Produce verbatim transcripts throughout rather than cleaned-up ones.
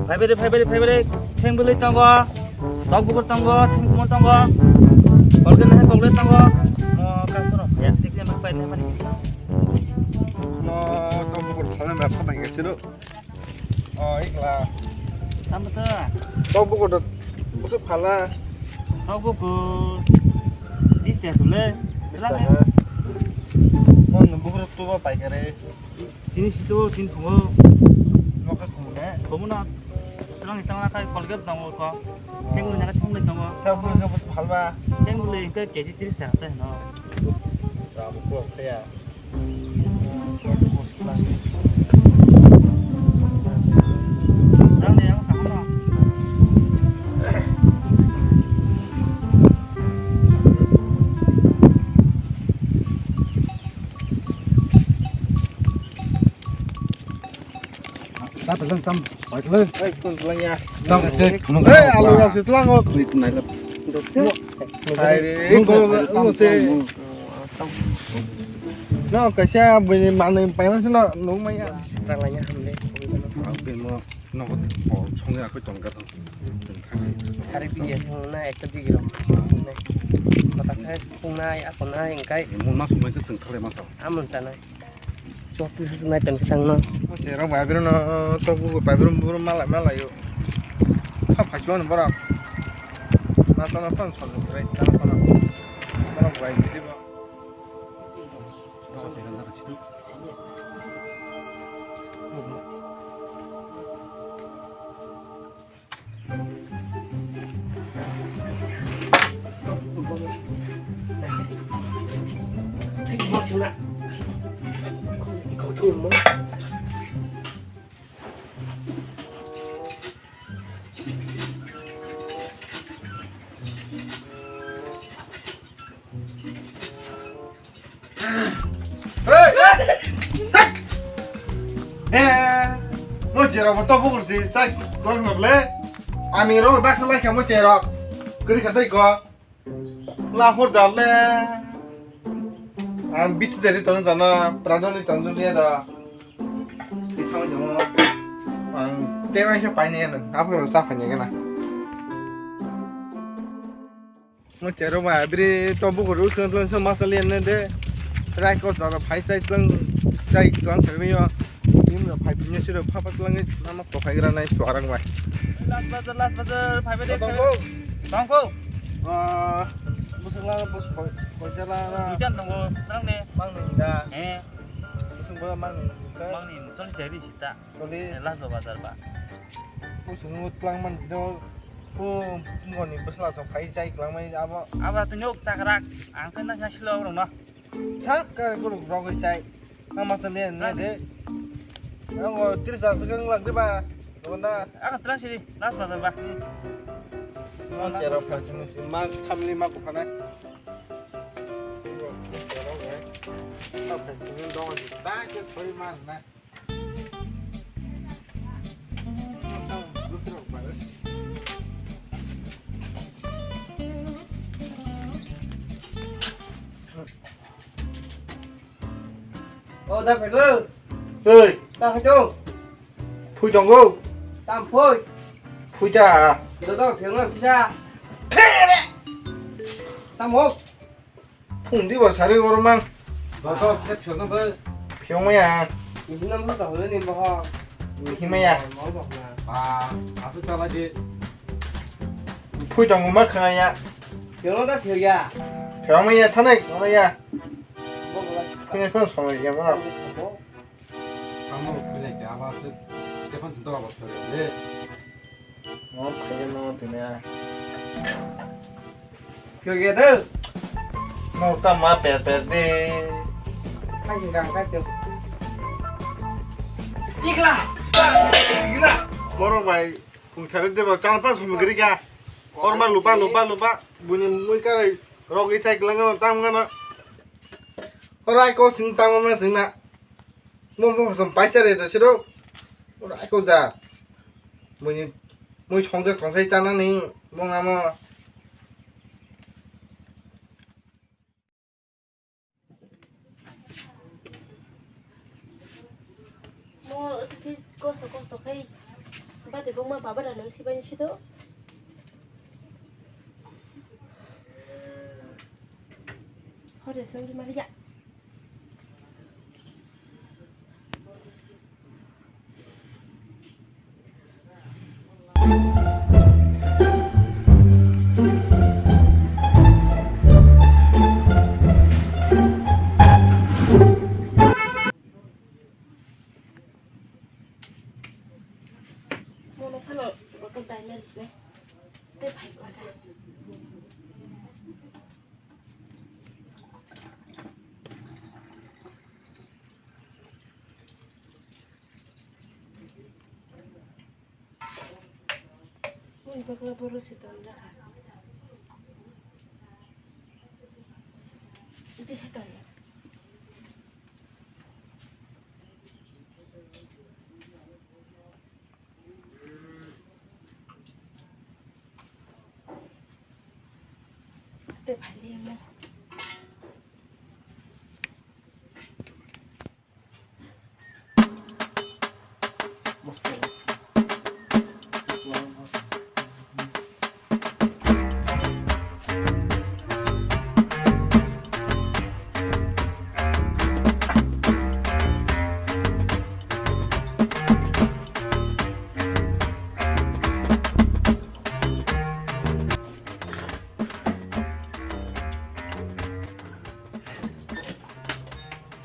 Phaibai de, phaibai de, phaibai de. Theng bwlwi tongo, tok bukur tongo, theng kumui tongo. Kolgate hai kolgate tongo. Mo kastono phaiya, dekhe ma phai thai mani. Mo tok bukur phalna ma pha bai sino. O ikla. Tamo to. Tok bukur to busuk phala. Tok bukur. Bis ta sule. Bis ta. Mo bukur tu ba pai kare. Tini situ, tini khungo. Nokha khungo ne? Khungo na. Twlang ni tangla kai Colgate tongo ko. Tengli na tengli tongo. Tengli na bus phalba. Tengli ke K G tris taka te no. Ram ko ya. Tang ni ang kaham no. Tam, tam, tam. Hei, kun tlang ya. Tam, tam. Hei, alu rok se tlang o. Hai re, ko, ko se. No, kaisa bini manwi paima se no, nung maya. Tlang ya, hamle. Ang bini mo, no, ko, song ya, ko tong ka tong. Hari bini ya, song na, ekta digi rok. Kota khai, song na, ya, ko na, engkai. Mo na, song na, song thale masa. Amon chanai. Chok tu su nai tan kisang no. Mo cherok bai biro no tok bu bai biro buro malai malai yo. Kha phai chuan borok. Ma tana pan son bai tana pan. Borok bai bidi ba. Hey! Hey! Eh, mo cherok bo tobo kursi, chai kor no le. Ami ro baksa lai kha mo cherok. Kri kha dai ko. La hor jal le. Am bit de ri ton jana, prado ni ton juli da. Bit thang jamo. Ang te mai se pai ne na. Apo ro sa pai ne na. Mo cherok ba bri to bukur u sung tlang sung masa lian ne de. Rai ko jara phai chai tlang chai tlang phai yo. Im ro phai phi ne siro pha pha tlang nama to phai gra nai to arang bai. Last bazar, last bazar, phai bai de. Tong ko. Tong ko. Ah, busuk la bus ko ko jala la. Duitan tongo, nang ne? Mang ni da. Eh. Busuk ba mang ni da. Mang ni, choli se ri sita. Choli. Eh, last bazar ba. Kusung tlang man dino. Ku ngoni bwsla so phai chai tlang mai abo. Abo to nyok chakrak. Ang khe na silo rong no. Sak ka guru rogwi chai. Ang masa le ne de. Ang o tris asa kang lak de ba. Dona. Ang tlang sini. Last bazar ba. Ang chera phai sini ma family ma ko phana. Chera ga. Ta phai sini dong ta ke soi ma na. O da phego. Oi. Ta khato. Phui tongo. Tam phui. Phui ta. Do do phego kisa. Tam hok. Phung di ba sari gor mang. Ba to khe phiyok na ba. Phiyok maya. Ini nam ba hole ni ba ha. Ni hi maya. Mau ba na. Ba, asu ta ba di. Phui tong ma khna ya. Phiyok na ta phiyok ya. Phiyok maya thane khna ya. Ba ba. Khna phone sono ya ma. Amo khna ya ba se. Te phone to ba phiyok ya. Mo phai no tene. Kyo ge de. No ta ma per per de. Khai jing gang khai jing. Ikla. Ikla. Borok bai, kung sare de ba, chang pa sum gri ka. Hor ma lupa, lupa, lupa. Buni mui ka rai. Rok i sai klang no tam ngana. Horai ko sing tam ma sing na. Mo mo som pai chare da siro. Ora ko ja. Mui mui songjak tongsai chana ni mo ngamo. Mo kosto kosto khai. Ate buma baba da nang sibai sido. Hore sangri maria. Mono phano bottle dai mel sini. Tei phai kha. Ui, bakla boro se ton jakha. Iti se ton jakha. Te phai le mo.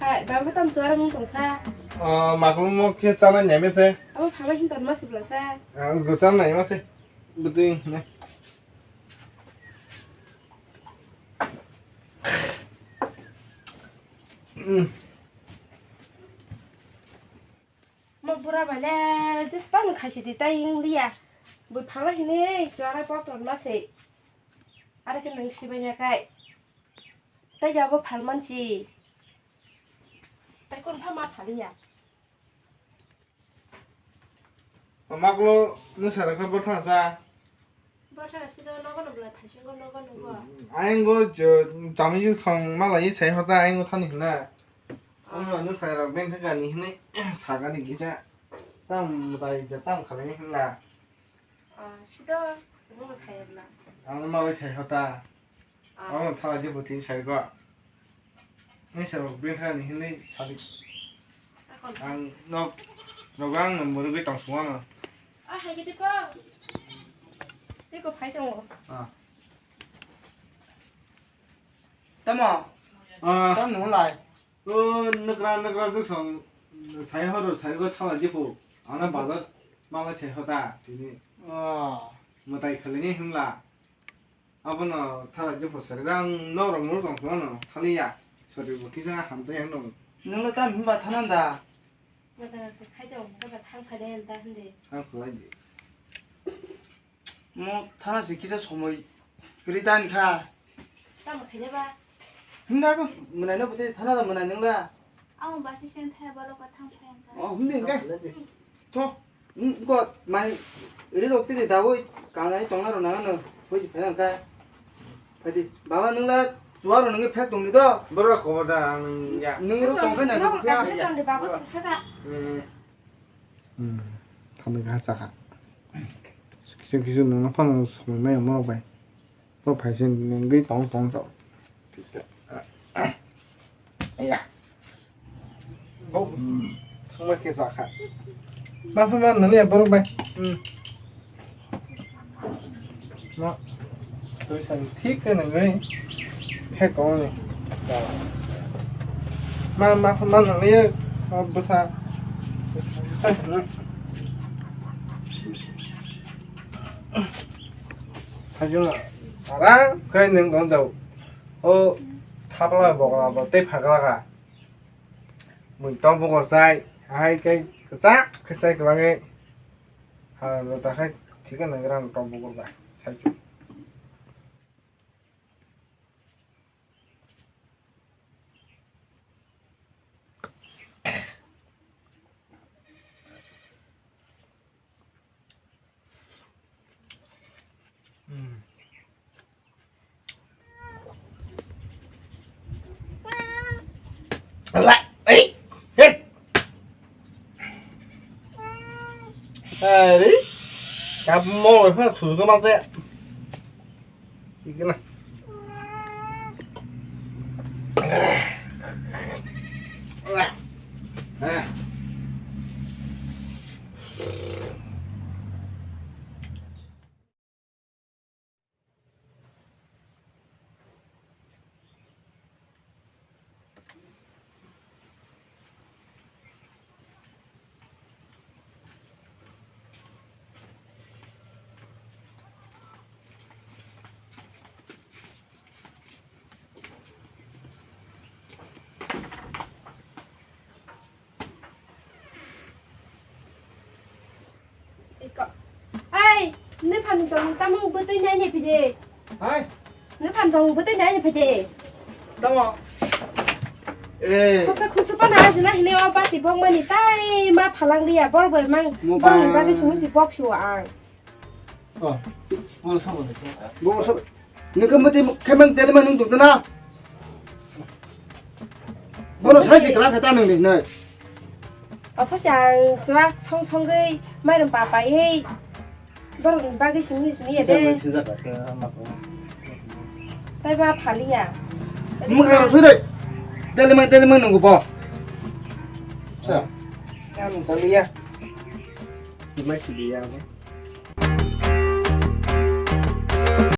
Hai, bangkha tam chuaramung tongsa. Ah, makhlumo khe chana nyame se. Abo phama hin tonma sibla sa. Ah, go chana nyame se. Bwtwi ne. Mm. Mo bura bale jispan khaisi di tai wng liya. Bui phama hini chuara pok tonma se. Are khe nang sibai ya kai. Tai jabo phalman si. Tai kon phama phaliya. Maklo nusara khe bwtha sa. Bwtha si do nogo no bwla thaisingo nogo nogo. Ayang go jo tamiju thong malai sai hota ayang go thani hina. Ano nusara ben thaka ni hini sagani gija. Tam bai ja tam khalai hina. Ah, si do simo sai bwla. Ano malai sai hota. Ah. Ano thala je buti sai go. Ni sa rok bring kha ni hinwi sadi. Akon. Ang nok, nok ang no murugwi tong sungano. Ah, hai gidi ko. Tiko phai tongo. Ah. Tamo. Ah. Tam nung lai. O nokra nokra juk song sai horo sai go thala jipu. Ana bazar mala sai hota tini. Ah. Mutai khalini himla. Abono thalai je phosari rang norok muru tong phano thaliya. Sori bo kisa hamtai ang nung. Nungno tam himba thanan da? Matara se khai tong, kaba thang phai de da hinde. Thang phai de. Mo thana se kisa somoi kri dan kha. Tam khai de ba. Himda ko mwnai no bute thana da mwnai nung da. Ang basi sen thaya balo ka thang thaya ta. Oh, himde hingke. Tho, ko mani ri rok tiri dawoi kangai tongna ro nangano hoi phai nang ka. Phai di, baba nung la tuaro nung phek tong ni do. Boro ko da nung ya. Nung ro tong khai na. Nung ro tong khai na, baba sing kha ka. Hmm. Thamai kha sa kha. Kisu kisu nung phano somoi mai mo bai. Bo phaise nungwi tong tong chao. Thik khe. Ya. Bo thangma khe cha kha. Ma pha ma nani ya borok bai. Hmm. Ma. Twi sani thik khe nungwi. He tong ni. Ma ma pha ma nani ya. Bwsa. Bwsa. Bwsa. Sajwk no aram khe nwng tongjao. O thapla bokla bo tei phaklaka. Mui tok bokol chai, hai khe kwchak khe chai kwlangwi. Ha, ta khe thik khe nang rang tok bokol bai. Sajwk. Ala, ei, hei. Ari, Kap mo phano susu ko ma te. Ikena. Iko. Ai, nini phan tong tamo bwtwi nai nai phide. Hai? Nini phan tong bwtwi nai nai phide. Tamo. Eh. Khoksa khuksu pana ajina hini o bati bok mani tai ma phalang liya bor bai mang. Mo bang. Bang bagi simi si bok su ang. Oh, bono sabo de. Bono sabo. Nungkhe mati khemang telima nung tongtona. Bono sai se kala khata nung ni nai. Oso se ang chuak song songwi mairum pa paiwi borok ni bagwi simi simi ya de. Tai ba phaliya. Mung kharo sui de. Telima telima nung bo. Sa. Ang taliya. Mai siliya.